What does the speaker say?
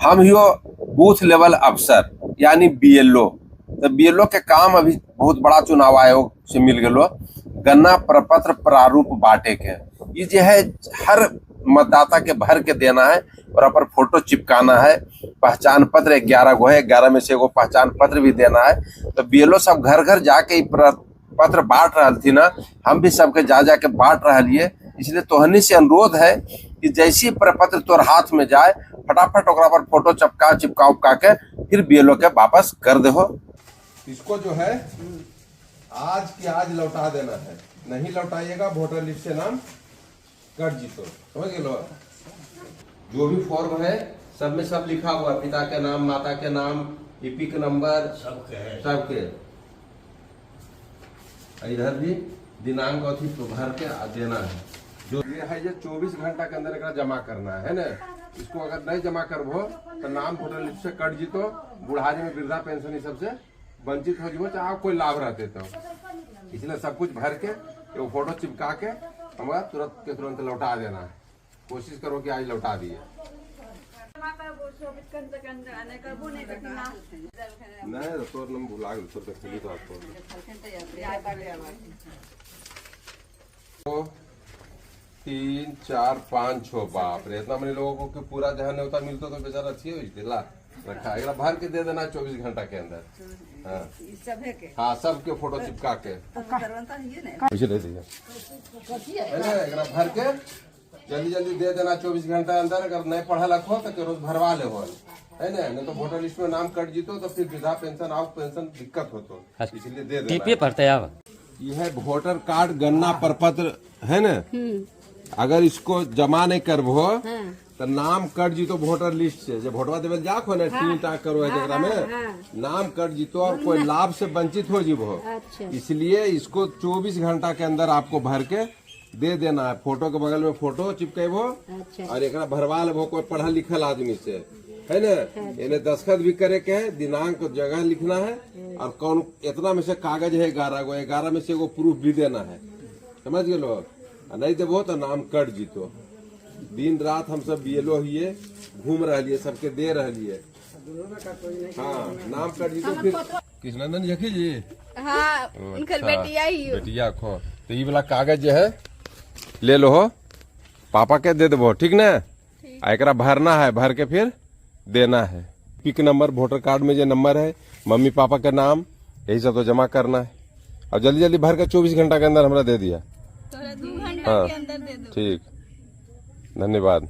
हम हियो बूथ लेवल अफसर यानी बीएलओ। तो बीएलओ के काम अभी बहुत बड़ा चुनाव आयोग से मिल गलो गन्ना प्रपत्र प्रारूप बांटे के। ये जो है हर मतदाता के भर के देना है और अपन फोटो चिपकाना है। पहचान पत्र 11 गो है, 11 में से एगो पहचान पत्र भी देना है। तो बीएलओ सब घर घर जाके पत्र बांट रहा थी ना, हम भी सबके जा जा के बांट रहा लिए। इसलिए तोहनी से अनुरोध है कि जैसी प्रपत्र तोर हाथ में जाए फटाफट ओकरा पर फोटो चपका चिपका उपका के फिर बीएलओ के वापस कर देहो। इसको जो है आज की आज लौटा देना है, नहीं लौटाइएगा वोटर लिस्ट से नाम कट जीतो, समझ गए। जो भी फॉर्म है सब में सब लिखा हुआ है, पिता के नाम, माता के नाम, इपिक नंबर, सबके है, सबके। इधर भी दिनांक अथी भर के देना है। जो ये है ये 24 घंटा के अंदर एकरा जमा करना है ना। इसको अगर नहीं जमा करबो तो नाम वोटर लिस्ट से कट जीतो, बुढ़ारी में वृद्धा पेंशन ये सबसे वंचित हो जीवो, चाहे कोई लाभ रहते तो। इसलिए सब कुछ भर के वो फोटो चिपका के हमारा तुरंत के तुरंत लौटा देना है। कोशिश करो कि आज लौटा दिए। नहीं तो तोर नाम भुला गेल, तोर देखली तो आपको 2 3 4 5 6, बाप रे इतना मने लोगों को पूरा जहाँ न्योता मिलता तो बेचारा अच्छी हो ला रखा। एकरा भर के दे देना 24 घंटा के अंदर। हाँ हाँ, सबके फोटो चिपका के एकरा भर के जल्दी जल्दी दे देना 24 घंटा अंदर। अगर नहीं पढ़ा लिखो तो रोज भरवा ले हो, है ना, नहीं तो वोटर लिस्ट में नाम कट जीतो तो फिर वृद्धा पेंशन आउ पेंशन दिक्कत हो, तो इसलिए दे देना। पढ़ते अब यह है वोटर कार्ड गन्ना प्रपत्र है ना, अगर इसको जमा नहीं करबो तो नाम कट जीतो वोटर लिस्ट से। जब वोटवा देवे जाको ना 3 टा करो है जकरा में नाम कट जीतो और कोई लाभ से वंचित हो जीवो। इसलिए इसको 24 घंटा के अंदर आपको भर के दे देना है। फोटो के बगल में फोटो चिपकेबो और एकरा भरवा लेबो कोई पढ़ल लिखल आदमी से, है ना। इन्हें दस्तखत भी करे के है, दिनांक जगह लिखना है और कौन इतना में से कागज है 11 गो, 11 में से एगो प्रूफ भी देना है, समझ गए। नहीं देबो तो नाम कट जीतो। दिन रात हम सब बीएलओ हिये घूम रही सबके दे रही है। हाँ नाम कट जीतो। फिर कृष्णनंदन जखी जी, हाँ उनकर बेटिया ही हो। बेटिया खो तो ये वाला कागज जो है ले लो हो, पापा के दे देबो, ठीक ना। एकरा भरना है, भर के फिर देना है। पिक नंबर वोटर कार्ड में जो नंबर है, मम्मी पापा का नाम, यही सब तो जमा करना है। और जल्दी जल्दी भर के 24 घंटा के अंदर हमरा दे दिया। तोरा 2 घंटा हाँ के अंदर दे दो। ठीक, धन्यवाद।